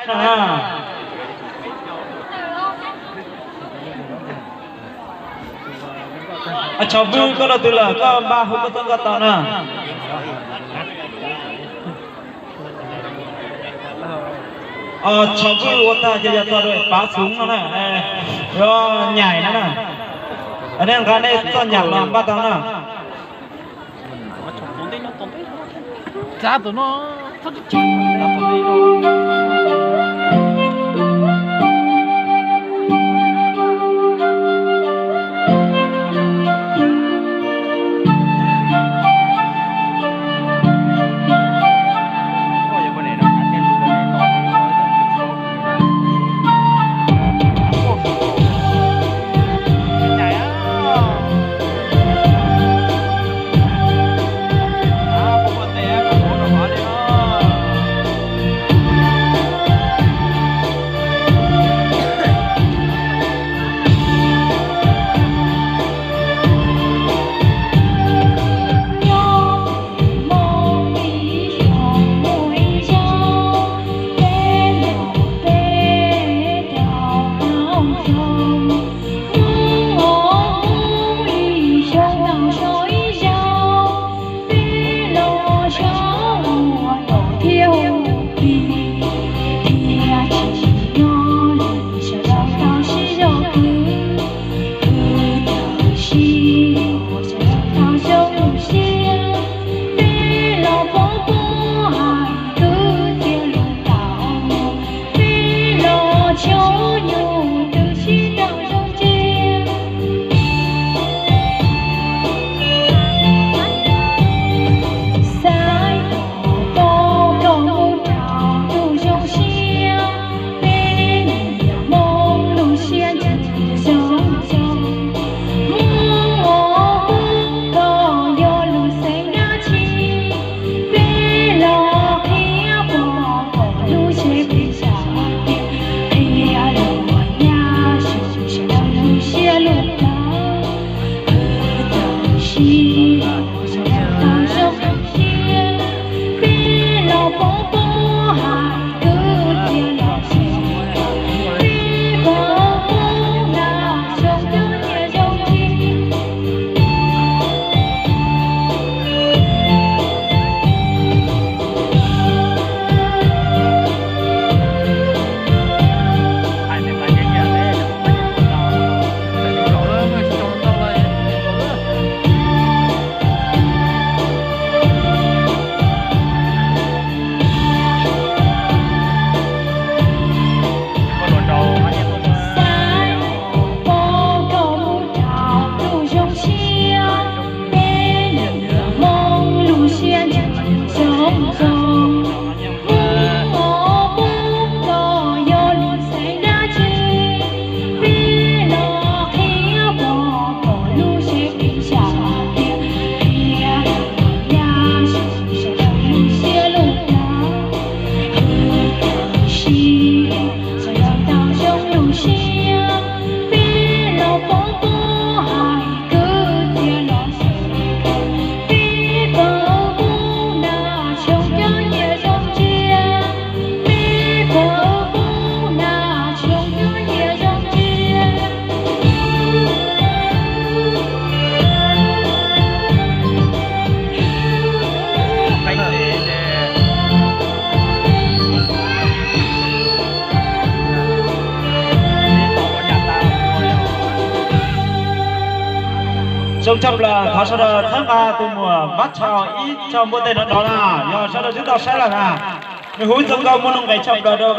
no na. Tshauv Vwj, koj los twg lawm, koj npaj hu koj txoj nkoj tau na. Tshauv Vwj ua tag ces yog txog rau Pav Xoob no na, yog Nyaim no na. Nej nqa nej txoj nyam los npaj tau na. Zoo tshaj plaws, thov sawv daws txhawb nqa tus muam Npab Tshau ib tso npuaj tes no rau na, yog sawv daws twb tau saib lawm na. Nws hu ib txoj nkauj muaj nuj nqis tshaj plaws rau